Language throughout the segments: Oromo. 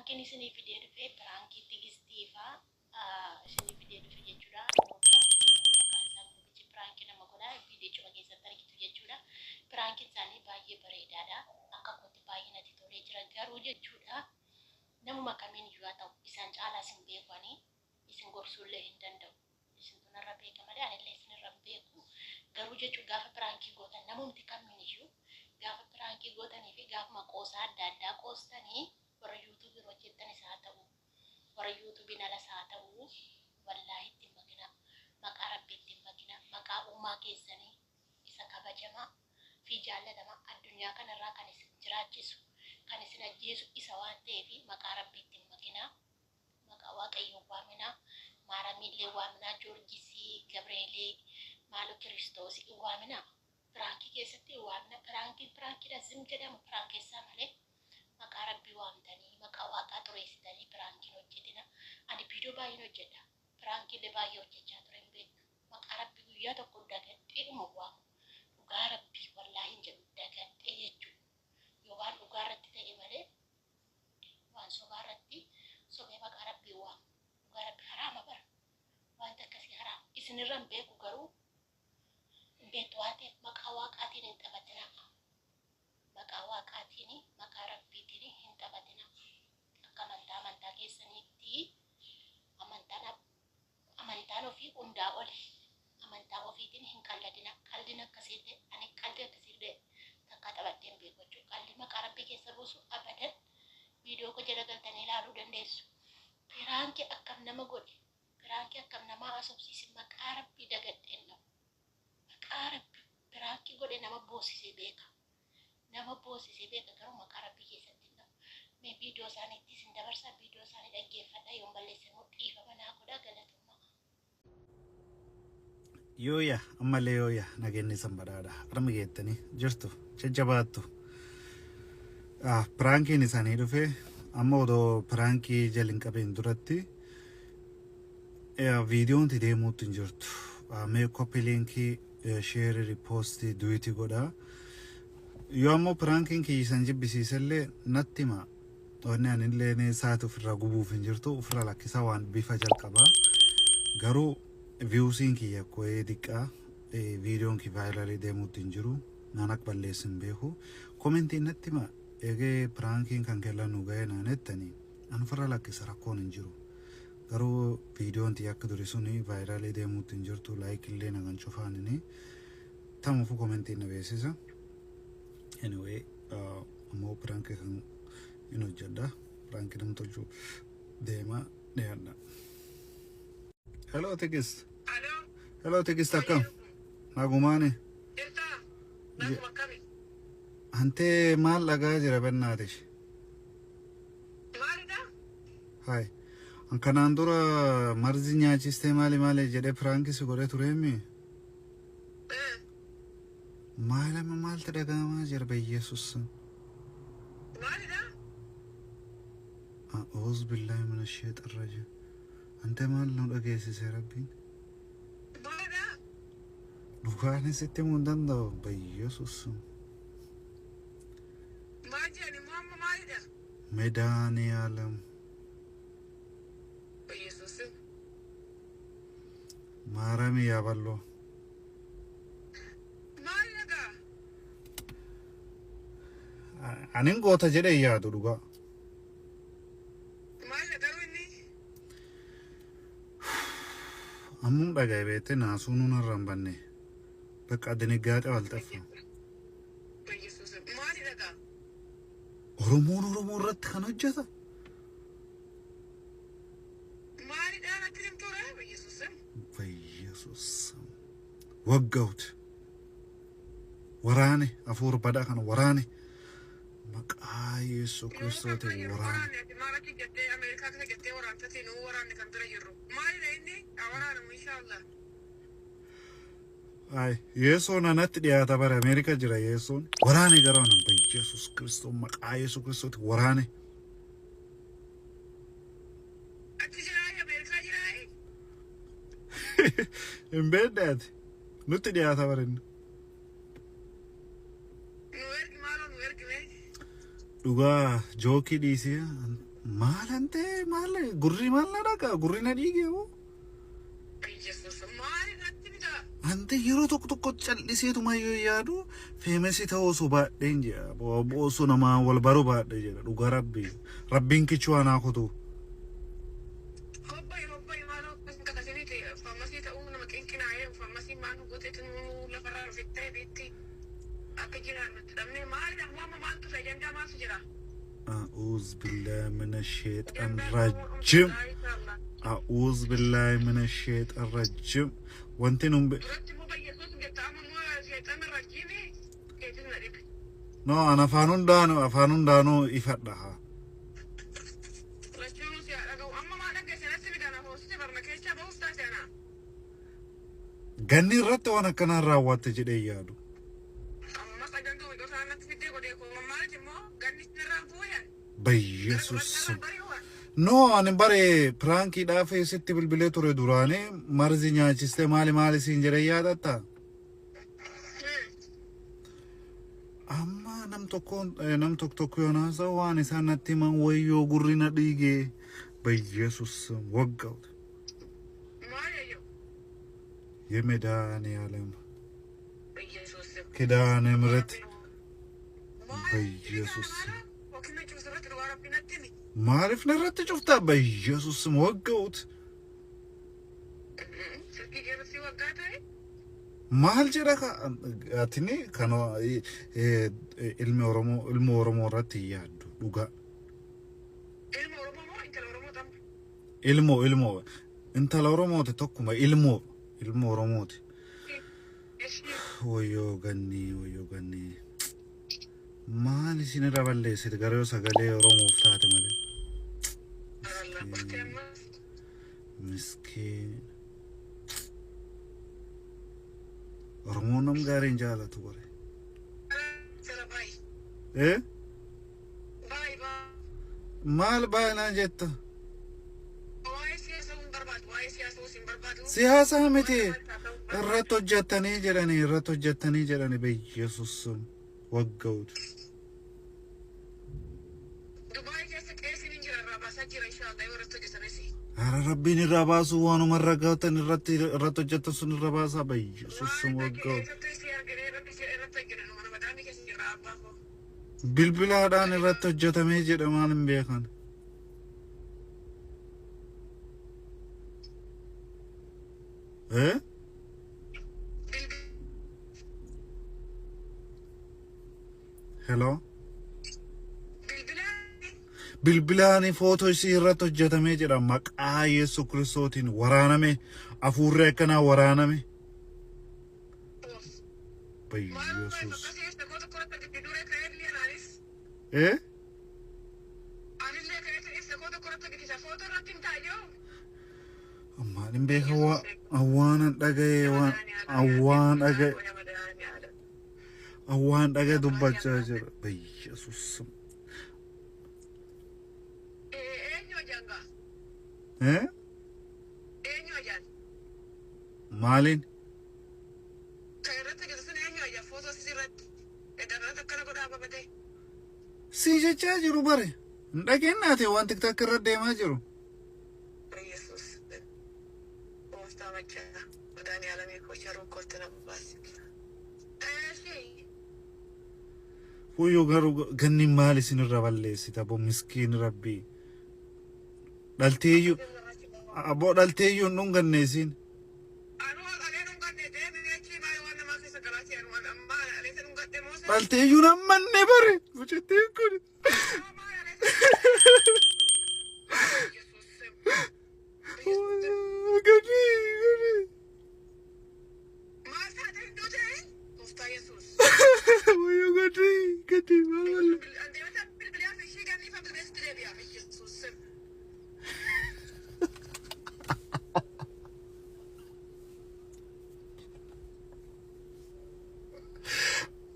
Piraankiin isinii fidee dhufe piraankii Tigistii faa isinii fidee dhufe jechuudha. Gurbaan eenyu maqaan isaa gurbichi piraankii nama godha viidiyoo keessatti argitu jechuudha. Piraankiin isaanii baay'ee bareedaadha. Akka kootti baay'ee natti tolee jira garuu jechuudha. Namuma kamiin iyyuu haa ta'u isaan caalaa isin beeku ani isin gorsuullee hin danda'u. Isintu narra beeka malee anillee isinirra hin beeku. Garuu jechuun gaafa piraankii gootan namumti kamiin iyyuu gaafa piraankii gootanii fi gaafuma qoosaa adda addaa qoostanii warra yuutuubiin hojjettanis haa ta'u warra yuutuubiin alas haa ta'u wallaahi itti hin makinaa. Maqaa Rabbii itti hin makinaa. Maqaa uumaa keessanii isa kabajamaa fi jaallatamaa addunyaa kanarraa kan isin jiraachisu kan isin ajjeesu isa waan ta'eef maqaa Rabbii itti hin makinaa. Maqaa Waaqayyoo hin waaminaa. Maaramiillee hin waaminaa. Joorgisii, Gabreelii, maaloo Kiristoosii hin waaminaa. Piraankii keessatti hin waaminaa. Piraankiin piraankiidha zim jedhamu piraankeessaa malee maqaa Rabbii waamtanii maqaa Waaqaa xureessitanii piraankiin hojjetina. Ani viidiyoo baay'een hojjedha. Piraankiillee baay'ee hojjechaa ture hin beektu. Maqaa Rabbii guyyaa tokko dagadhee dhuma waamu. Dhugaa Rabbii wallaahi hin jedhu dagadhee jechuudha. Yoo waan dhugaa irratti ta'e malee waan sobaa irratti sobee maqaa Rabbii waamu. Dhugaa Rabbi haraama bara. Wanti akkasii haraama. Isinirra hin beeku garuu hin beektu waan ta'eef maqaa Waaqaatiin hin taphatinaa. Maqaa Waaqaatiin maqaa Rabbiitiin hin taphatinaa. Akka amantaa amantaa keessaniitti amantaan amantaan ofii hundaa oli. Amantaa ofiitiin hin qalladinaa. Qaldiin akkasiillee ani qaldii akkasiillee takkaa taphadhee hin beeku jechuudha. Qaldii maqaa Rabbii keessa buusu abadan viidiyoo koo jala galtanii ilaaluu dandeessu. Piraankii akkam nama godhe piraankii akkam namaa haasofsiise maqaa Rabbii dagadheen dhabu. Maqaa Rabbii piraankii godhe nama boosisee beeka. Nama boosisee beeka garuu maqaa Rabbii keessatti hin dhabu. Mee viidiyoo isaaniitti isin dabarsaa viidiyoo isaanii dhaggeeffadhaa yoon balleesse immoo dhiifama naa godhaa galatoomaa. Yooya ammallee yooya nageenyi isan badhaadha armi geettanii jirtu jajjabaattu. Piraankiin isaanii dhufe amma odoo piraankii jala hin qabeen duratti viidiyoon itti deemuutti hin jirtu. Mee koppii liinkii sheerii riippoostii duwitii godhaa. Yoo ammoo piraankiin kiyyisan jibbisiisellee natti hima. Wanni anillee saati ofirraa gubuuf hin jirtu ofirraa lakkisaa waan bifa jalqabaa. Garuu viewsiin kiyya ko'ee diqqaa viidiyoon kiyya vaayiraalii deemuutti hin jiru. Naan akka balleessu hin beeku. Komentiin natti hima eegee piraankiin kan kennan nu ga'e naan jettanii an ofirraa lakkisa rakkoon hin jiru. Garuu viidiyoon tiyya akka duri suni vaayiraalii deemuutti hin jirtu laayik illee na kan cufaanini. Tamufu komentiin na beeksisa. Anyway, ammoo piraankii kan hin hojjedha. Piraankii nam tolchuu deema dhiyaadha. Hello Tigist. Alo, Hello Tigist akkam? fayyadu. Nagumaani. Jirtaa? Naguma akkami? Antee maal dhagaa jira bennaatish? Maalidha? Hai. An kanaan dura marzi nyaachistee maali maali jedhee piraankii si godhee tureemi. Eh, Maal amma maaltu dhaga'amaa jira beeyyesus? Maalidha? A'uuz billaahi mina sheexan rajiim. Ante maal nu dhageessise Rabbiin? Maalidha? Dhugaan sitti himuu hin danda'u beeyyesus. Maal jedhani immoo amma maalidha? Medaaniyaalem. Yesuus. Maaramii yaaballoo. Maal dhagaa? Anin goota jedhee hin yaadu dhugaa. Maal garuu inni? Ammum dhagaye beektee naasuun narra hin banne. Bakka diniggaaxe wal xaffa. Yesuus. Maali dhagaa? Oromoon Oromoo irratti kan hojjeta. Maalidha natti himtuudha? Yesuus. Yesuus. Waggawut. Waraane hafuura badaa kana waraane. Maqaa Yesuus Kiristootiin waraane. Waraanne ati maal achi jettee Ameerikaa keessa jettee waraantatii nuu waraanne kan bira jirru. Maalidha inni? Haa waraanamu inshaallah. Ay, Yesuun anatti dhiyaata bara Ameerikaa jira Yesuun. Waraane gara anan Yesuus Kiristoos maqaa Yesuus Kiristootiin waraane. Achi jiraa Ameerikaa jiraa? Hin beekne ati. Nutti dhiyaata bara inni. Nu ergi maaloo nu ergi mee? Dhugaa jookii dhiisee Maal hantee maal gurri maal na dhaqa gurri na dhiige hoo. Yesuus maali natti bitaa? Hantee yeroo tokko tokko calliseetuma yoo yaadu famous ta'uu osoo baadheen jedha. Osoo namaa wal baruu baadhee jedha dhugaa rabbii. Rabbiin kichuu anaa kutu. Hobbayi hobbayi maaloo akkas kakasiniiti famous ta'uu nama qinqinaa'ee famous maal gooteetu nu lafarraa dhufittee biitti akka jiraannutti dhabnee maali ammoo amma maaltu ta'e ajandaa maaltu jira? أعوذ بالله من الشيطان الرجيم. أعوذ بالله من الشيطان الرجيم. Wanti nun Duratti immoo bayyesuus jetta amma immoo sheexan rajiimi keetis na dhibe. No, an afaan hundaanuu ifadha haa. Lachuun si haa dhaga'u amma maa dhaggeesse natti bidana hoosite barna keessaa bahuuf taate ana. Ganni irratti waan akkanaa raawwatte jedhee yaadu. Ammas ajantuu iddoo sana natti fiddee godhee koo maaliif immoo ganni sirraa bu'uyan. Bayyesuus. No, ani bare prankiidhaaf sitti bilbilee ture duraanii marzi nyaachistee maali maali siin jedhee yaadatta. Amma nam tokkoon nam tokko tokko yoo naasa'u waan isaan natti himan wayyoo gurri na dhiigee bayyesuus wagga. Maal yayyoo? የመድኃኔዓለም Bayyesuus. ኪዳነ ምሕረት በኢየሱስ maaliif narratti cuftaa በኢየሱስ ስም ወገውት maal jedha atini kan ilmi Oromoo ilma Oromoo irratti hin yaaddu dhugaa. Ilmoo ilmoo intala Oromooti tokkuma ilmoo ilma Oromooti. Wayyoo gannii wayyoo gannii maal isin irra balleessite gara yoo sagalee Oromoof taate malee. Miskiin. Oromoon nam gaarii hin jaalatu bare. Eh? Maal baay'inaan jetta? Siyaasa miti irratti hojjettanii jedhanii irratti hojjettanii jedhanii biyyeesus wagga'uutu. Dubaay keessa qeesiin hin jira irraa baasaa jira inshallah yoo irratti hojjetames. Hara rabbiin irraa baasuu waanuma irra gaatan irratti irratti hojjetan sun irra baasaa biyyeesus wagga'uutu. Keessattuu isii argine irratti irratti hojjetan mana madaamii keessa jira abbaa koo. Bilbilaadhaan irratti hojjetamee jedha maal hin beekan. Eh? Bilbil Hello? Bilbilaan. Bilbilaan footoo isii irratti hojjetamee jedha maqaa Yesuus Kiristootiin waraaname hafuurri akkanaa waraaname. Yesuus. Akkasii koo tokko irratti hojjete duree ka'ee illee anaanis. Eh? Anillee ka'ee ibsa koo tokko irratti hojjetisa footoo irratti hin taa'oo. Ammaan hin beekan waan dhaga'e waan awwaan dhaga'e awwaan dhaga'e dubbachaa jira. Yesuus. Eenyu ajaanga? Eh? Eenyu ajaan? Maaliin? Kan irratti hojjetu sun eenyu ajaa footoo sisi irratti? Irratti akkana godhaa babatee. Si jechaa jiru bare. Hin dhageenyaate waan TikTok irra deemaa jiru. Yesuus. Gooftaa machaa. Madaani'aalamii koo charuu kootti na baasi. Eeshi. Wayyoo garuu ganni maal isinirra balleessita aboo miskiin rabbii. Dhalteeyyuu aboo dhalteeyyuu hin dhunganne isin. Anuu alee dhungadhe deemee achi maal waan namaa keessa galaati anuu amma alee dhungadhe moo Dhalteeyyuu nammanne bare. Mucattiin kun. Yesuus. Gadi gadi. Maal taate iddoo ta'e? Gooftaa Yesuus. Wayyoo gadi gadi maal balle. Deemata bilbilaaf ishee ganniifa bilbileessitti deebi'aaf Yesuus.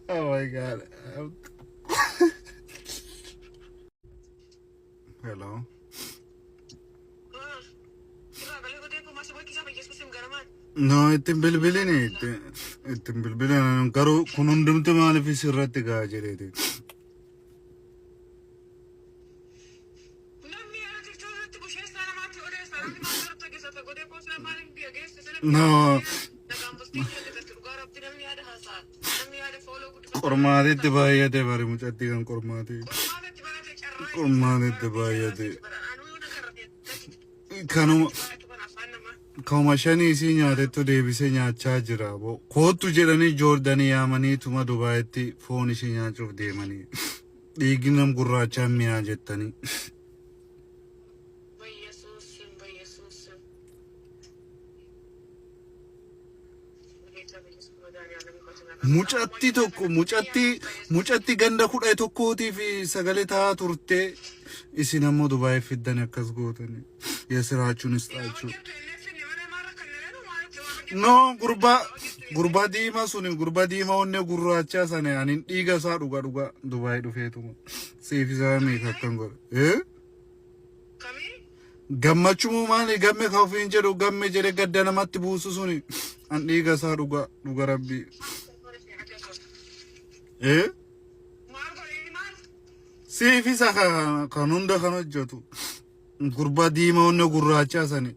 Oh my God. Hello. Irraa galee godhee kumaa si boqqisaa Yesuus hin garamaan. No, ittiin bilbilini ittiin bilbilin garuu kun hundumti maaliif sirratti gahaa jedheeti. Namni godhee koo sila maaliin biyya geesse sila No. nagaan bultii hojjetatti dhugaa rabbi namni yaada haasa'a namni yaada fooloo guddifata. Qormaatitti baay'ate bari mucattii kan qormaatii. Qormaatatti baay'ate carraa. Qormaatitti baay'ate. Kanuma kanuma shanii isii nyaatettu deebisee nyaachaa jira. Koottu jedhanii Joordanii yaamanii tuma Dubaayitti foon ishee nyaachuuf deemanii. Dhiigni nam gurraachaa mi'aa jettanii. Bayyesuusim bayyesuusim. Mucatti tokko mucatti mucatti ganda 11tii fi sagalee taa'aa turte isin ammoo Dubaayii fiddan akkas gootanii. Yesiraachuun isxaachuu. No, gurbaa gurbaa diimaa suni gurbaa diimaa onnee gurraachaa sana anin dhiiga isaa dhuga dhuga Dubaayii dhufeetuma. Siif isaa meeqa akkan godhe. Eh? Kamii? Gammachuu maali gamme ka ofiin jedhu gamme jedhe gadda namatti buusu suni an dhiiga isaa dhuga dhuga rabbii. Eh? Maal godhe inni maal? Siif isa kan hunda kan hojjetu. Gurbaa diimaa onnee gurraachaa sani.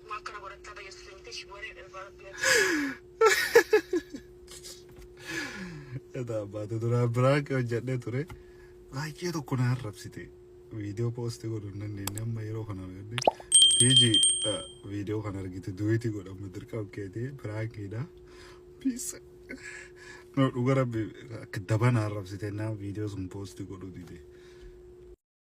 Maal kana godhattaa bayyesuusim tish waree dha rabbi. Edaa baate duraa biraa hojjedhee ture. Baay'ee tokko na arrabsite. Viidiyoo post godhuu hin dandeenye amma yeroo kana argadhe. Tiiji viidiyoo kana argite duet godhamu dirqama keetii prankiidha. Peace. No, dhuga rabbi akka daba na arrabsite naa viidiyoo sun post godhuu dide.